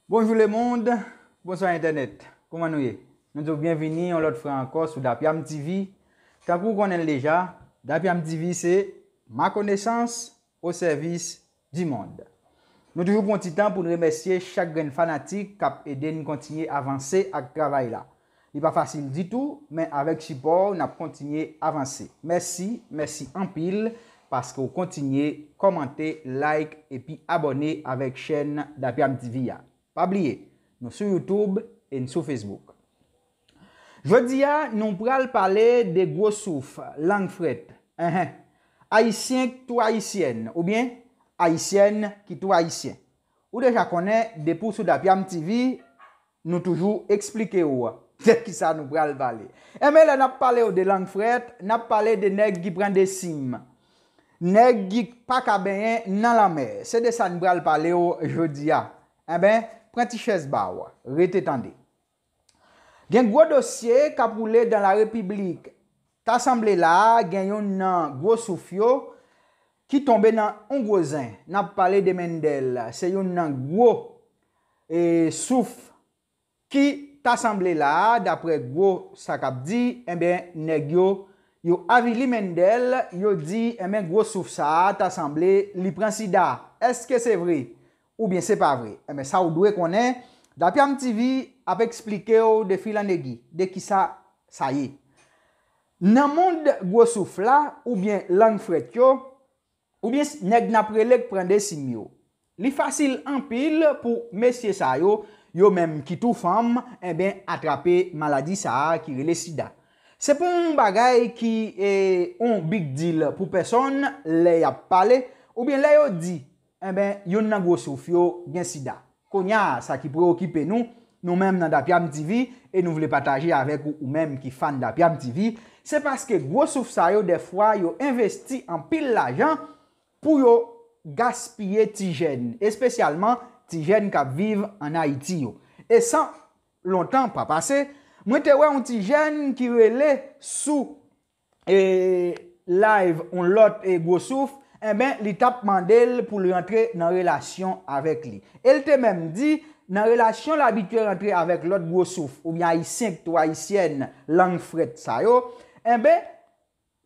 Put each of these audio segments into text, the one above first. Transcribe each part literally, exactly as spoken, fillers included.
Bonjou lemonn, bonswa entènèt. Kòman nou ye? Nou di w byenvini yon lòt fwa ankò sou Dapyam T V. Tankou w konnen l deja, Dapyam T V se ma connaissance au service du monde. Nou toujou pran ti tan pou n remèsye chak grenn fanatik k ap ede n kontinye avanse ak travay la. Li pa fasil ditou, men avèk sipò w, n ap kontinye avanse. Mèsi, mèsi anpil, paske w kontinye kòmante, like, epi abòne avèk chèn Dapyam T V a. Pa bliye, nou sou YouTube e n sou Facebook. Jodi a, nou pral pale de gwo souf, lang frèt. Enhen. Ayisyen ki tou ayisyèn, oubyen Ayisyèn ki tou ayisyen. Ou deja konnen, depi w sou Dapyam T V, nou toujou eksplike w de kisa nou pral pale. Enben, lè n ap pale w de lang frèt, n ap pale de nèg ki pran desim. Nèg ki pa ka benyen nan lanmè. Se de sa n pral pale w jodi a. Enben, pran ti chèz ba w, rete tande. Gen gwo dosye k ap woule dan la repiblik. Ta sanble la a, gen youn nan gwo souf yo ki tonbe nan yon gwo zen. N ap pale de Mendel. Se youn nan gwo, e, souf ki ta sanble la a, daprè gwo sa k ap di, enben, nèg yo, yo avili Mendel, yo di, enben, gwo souf sa a, ta sanble li pran sida. Èske se vre? Oubyen se pa vre? Enben, sa w dwe konnen, Dapyam T V ap eksplike w de fil an egui, de kisa sa ye. Nan mond gwo souf la, oubyen lang frèt yo, oubyen s-, nèg n ap rele k pran desim yo, li fasil anpil pou mesye sa yo, yo menm ki tou fanm, enben, atrape maladi sa a ki rele sida. Se pa yon bagay ki, e, yon big deal pou pèsonn lè y ap pale, oubyen lè yo di, enben, youn nan gwo souf yo gen sida. Kounye a, sa ki preokipe nou, nou menm nan Dapyam T V, e nou vle pataje avèk ou, ou menm ki fan Dapyam T V, se paske gwo souf sa yo, dèfwa, yo envesti anpil lajan pou yo gaspiye ti jèn, espesyalman ti jèn k ap viv ann Ayiti yo. E san lontan pa pase, mwen te wè yon ti jèn ki rele sou, e, live yon lòt, e, gwo souf, enben, li t ap mande l pou l rantre nan relasyon avèk li. E l te menm di, nan relasyon l abitye rantre avèk lòt gwo souf, oubyen ayisyen k tou ayisyèn, lang frèt sa yo, enben,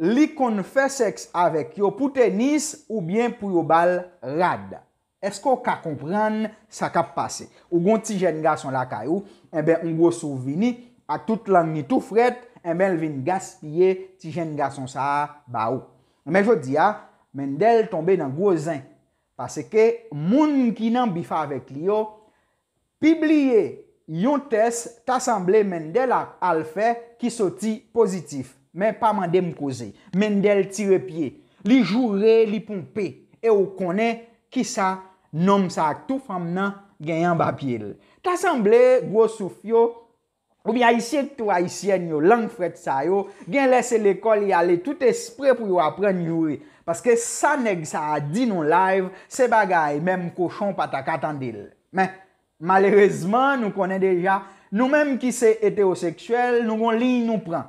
li konn fè sèks avèk yo pou tenis oubyen pou yo ba l rad. Èske w ka konprann sa k ap pase? Ou gon ti jèn gason lakay ou, enben, yon gwo souf vini, ak tout lang ni tou frèt, enben, l vin gaspiye ti jèn gason sa a ba ou. Men jodi a, Mendel tonbe nan gwo zen, paske moun ki nan bif avèk li yo, pibliye yon tès ta sanble Mendel ap al fè ki soti pozitif. Men pa mande m koze. Mendel tire pye. Li joure, li ponpe. E w konnen kisa nonm sa ak tou fanm nan genyen anba pye l. Ta sanble gwo souf yo, oubyen ayisyen k tou ayisyèn yo, lang frèt sa yo, gen lè se lekòl y ale tout espre pou yo aprann joure. Paske sa nèg sa a di nou live, se bagay menm kochon pa ta ka tande l. Men, malerezman, nou konnen deja, nou menm ki se etewoseksyèl, nou gon liy nou pran.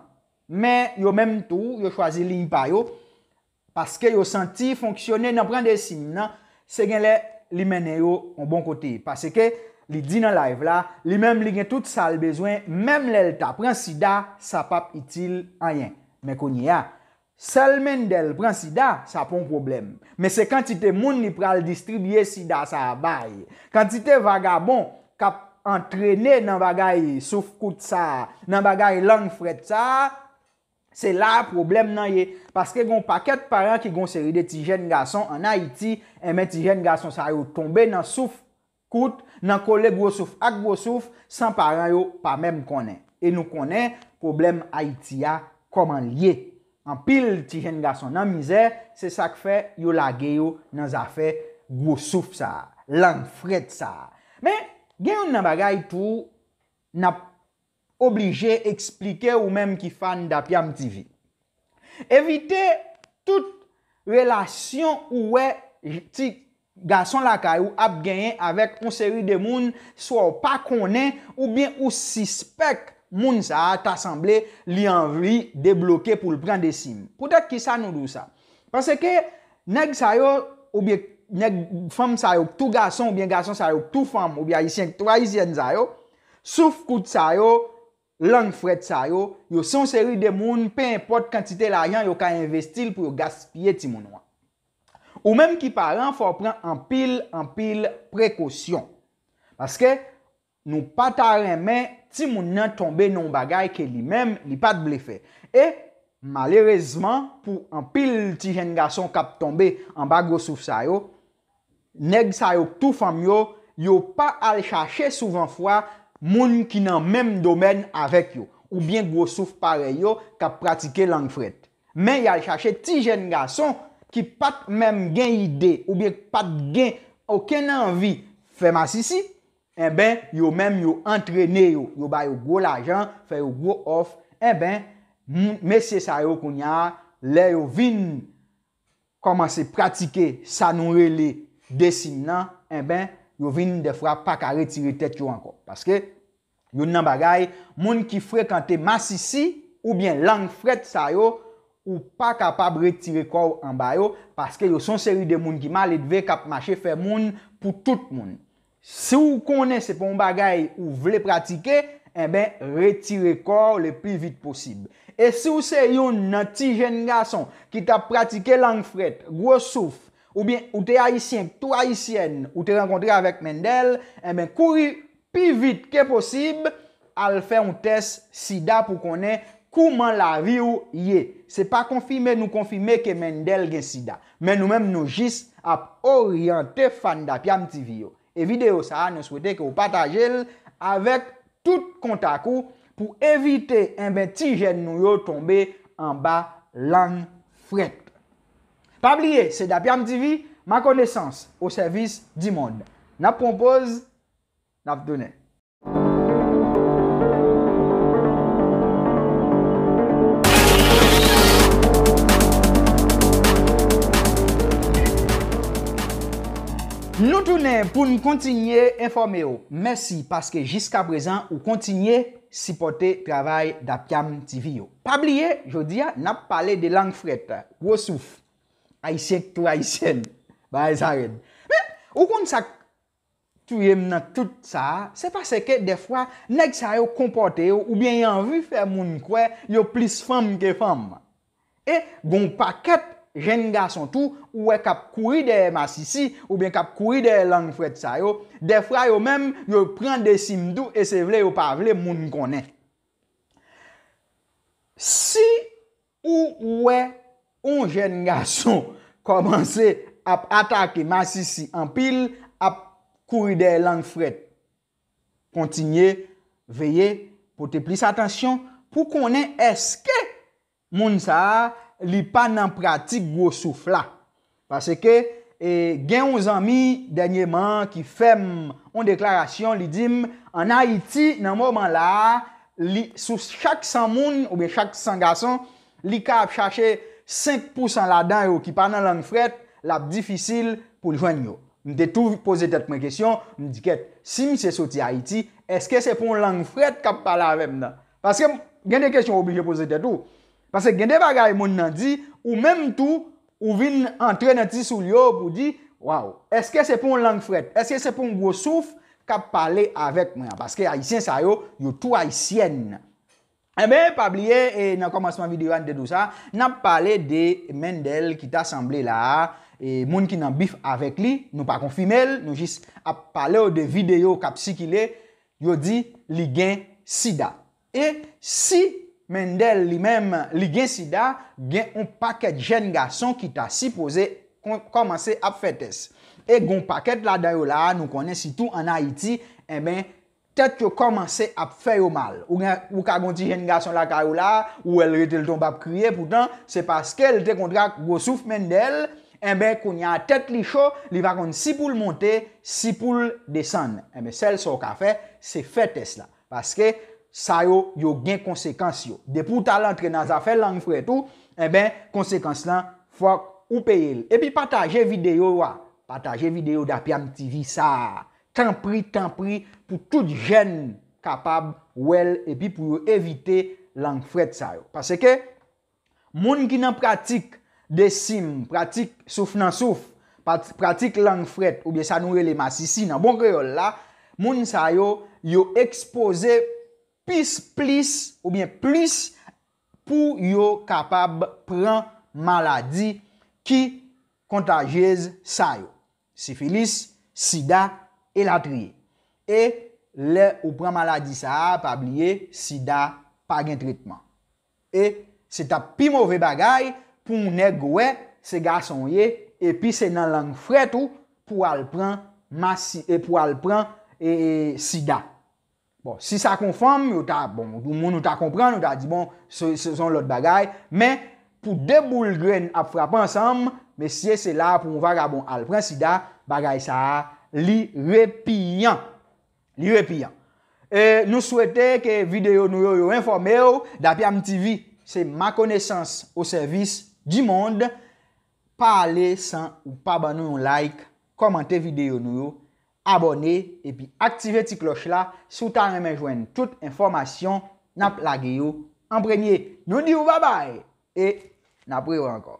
Men, yo menm tou, yo chwazi liy pa yo, paske yo santi fonksyone nan pran desim nan, se gen lè li mennen yo yon bon kote. Paske li di nan live la, li menm li gen tout sa l bezwen, menm lè l ta pran sida, sa p ap itil anyen. Men kounye a, sèl Mendel pran sida, sa pa yon pwoblèm. Men se kantite moun li pral distribiye sida sa a bay. Kantite vagabon k ap antrene nan bagay souf kout sa a, nan bagay lang frèt sa a, se la pwoblèm nan ye. Paske gen yon pakèt paran ki gen yon seri de ti jèn gason ann Ayiti, enben ti jèn gason sa yo tonbe nan souf kout, nan kole gwo souf ak gwo souf, san paran yo pa menm konnen. E nou konnen, pwoblèm Ayiti a, kòman l ye. Anpil ti jèn gason nan mizè, se sa k fè yo lage yo nan zafè gwo souf sa a, lang frèt sa a. Men, gen youn nan bagay tou, n ap oblije eksplike ou menm ki fan Dapyam T V. Evite tout relasyon ou wè ti gason lakay ou ap genyen avèk yon seri de moun, swa w pa konnen, oubyen ou sispèk moun sa a ta sanble li anvi debloke pou l pran desim. Poutèt kisa nou di w sa? Paske nèg sa yo, oubyen nèg, fanm sa yo k tou gason, oubyen gason sa yo k tou fanm, oubyen ayisyen k tou ayisyèn sa yo, souf kout sa yo, lang frèt sa yo, yo se yon seri de moun, pe enpòt kantite lajan yo ka envesti l pou yo gaspiye timoun ou an. Ou menm ki paran, fò w pran anpil, anpil prekosyon. Paske nou pa ta renmen timoun nan tonbe nan yon bagay ke li menm, li pa t vle fè. E, malerezman, pou anpil ti jèn gason k ap tonbe anba gwo souf sa yo, nèg sa yo k tou fanm yo, yo pa al chache souvan fwa moun ki nan menm domèn avèk yo, oubyen gwo souf parèy yo k ap pratike lang frèt. Men y al chache ti jèn gason ki pa t menm gen ide, oubyen k pa t gen okenn anvi fè masisi, enben, yo menm yo antrene yo, yo ba yo gwo lajan, fè yo gwo òf, enben, m- mesye sa yo kounye a, lè yo vin kòmanse pratike sa nou rele desim nan, enben, yo vin dèfwa pa ka retire tèt yo ankò. Paske, youn nan bagay, moun ki frekante masisi oubyen lang frèt sa yo, ou pa kapab retire kò w anba yo, paske yo se yon seri de moun ki maledve, k ap mache fè moun pou tout moun. Si w konnen se pa yon bagay ou vle pratike, enben, retire kò w le pli vit posib. E si w se youn nan ti jèn gason ki t ap pratike lang frèt, gwo souf, oubyen ou te ayisyen, tou ayisyèn, ou te rankontre avèk Mendel, enben, kouri pi vit ke posib, al fè yon tès sida pou konnen kouman lavi w ye. Se pa konfime nou konfime ke Mendel gen sida. Men nou menm nou jis ap oryante fan Dapyam T V yo. E videyo sa a, nou swete ke w pataje l avèk tout kontak ou pou evite, enben, ti jèn nou yo tonbe anba lang frèt. Pa bliye, se Dapyam T V, ma connaissance au service du monde. N ap pran yon poz, n ap tounen. Nou tounen pou n kontinye enfòme w. Mèsi paske jiskaprezan ou kontinye sipòte travay Dapyam T V yo. Pa bliye, jodi a, n ap pale de lang frèt, gwo souf, ayisyen k tou ayisyèn. Bagay sa rèd. Men, ou konn sa k touye m nan tout sa a, se paske dèfwa, nèg sa yo konpòte yo oubyen y anvi fè moun kwè yo plis fanm ke fanm. E gon pakèt jèn gason tou, ou wè k ap kouri dèyè masisi, oubyen k ap kouri dèyè lang frèt sa yo, dèfwa yo menm, yo pran desim tou, e se vle yo pa vle moun konnen. Si ou wè yon jèn gason kòmanse ap atake masisi anpil, ap kouri dèyè lang frèt, kontinye veye, pote plis atansyon pou konnen èske moun sa a, li pa nan pratik gwo souf la. Paske, e, gen yon zanmi dènyeman ki fè m yon deklarasyon, li di m, ann Ayiti, nan moman la a, li, sou chak san moun, oubyen chak san gason, li ka ap chache senk pousan ladan yo ki pa nan lang frèt, l ap difisil pou l jwenn yo. M te tou poze tèt mwen kesyon, m di, kèt, si misye soti Ayiti, èske se pa yon lang frèt k ap pale avè m nan? Paske gen de kesyon w oblije poze tèt ou. Paske gen de bagay moun nan di, ou menm tou, ou vin antre nan ti soulye w pou di, waw, èske se pa yon lang frèt? Èske se pa yon gwo souf k ap pale avèk mwen an? Paske ayisyen sa yo, yo tou ayisyèn. Enben, pa bliye, e, nan kòmansman videyo a, n te di w sa, n ap pale de Mendel ki ta sanble la a, e, moun ki nan bif avèk li, nou pa konfime l, nou jis ap pale w de videyo k ap sikile, yo di li gen sida. E si Mendel li menm, li gen sida, gen yon pakèt jèn gason ki ta sipoze kon- kòmanse ap fè tès. E gon pakèt ladan yo la a, nou konnen sitou ann Ayiti, enben, tèt yo kòmanse ap fè yo mal. Ou gen, ou ka gon ti jèn gason lakay ou la, ou wè l rete l tonbe ap kriye, poutan, se paske l te kontre ak gwo souf Mendel, enben, kounye a tèt li cho, li pa konn si pou l monte, si pou l desann. Enben, sèl sa w ka fè, se fè tès la. Paske sa yo, yo gen konsekans yo. Depi w t al antre nan zafè lang frèt ou, enben, konsekans lan, fòk ou peye l. Epi pataje videyo a. Pataje videyo Dapyam T V sa a. Tanpri, tanpri, pou tout jèn kapab wè l epi pou yo evite lang frèt sa yo. Paske moun ki nan pratik desim, pratik souf nan souf, Pat- pratik lang frèt oubyen sa nou rele masisi nan bon kreyòl la, moun sa yo, yo ekspoze pis plis oubyen plis pou yo kapab pran maladi ki kontajyez sa yo, sifilis, sida, elatriye. E lè ou pran maladi sa a, pa bliye, sida pa gen tretman. E se t ap pi move bagay pou yon nèg wè se gason w ye, epi se nan lang frèt ou pou al pran masi, e pou al pran e, e, sida. Bon, si sa k yon fanm, yo ta, bon, yon moun ou ta konprann, ou ta di, bon, se, se, se yon lòt bagay. Men, pou de boul grenn ap frape ansanm, mesye, se la pou yon vagabon al pran sida, bagay sa a, li repiyan. Li repiyan. E nou swete ke videyo nou yo, yo enfòme w. Dapyam T V, se ma konesans o sèvis di mond. Pa ale san ou pa ban nou yon like, kòmante videyo nou yo, abòne, epi aktive ti klòch la si w ta renmen jwenn tout enfòmasyon n ap lage yo an premye. Nou di w babay e n ap rewè ankò.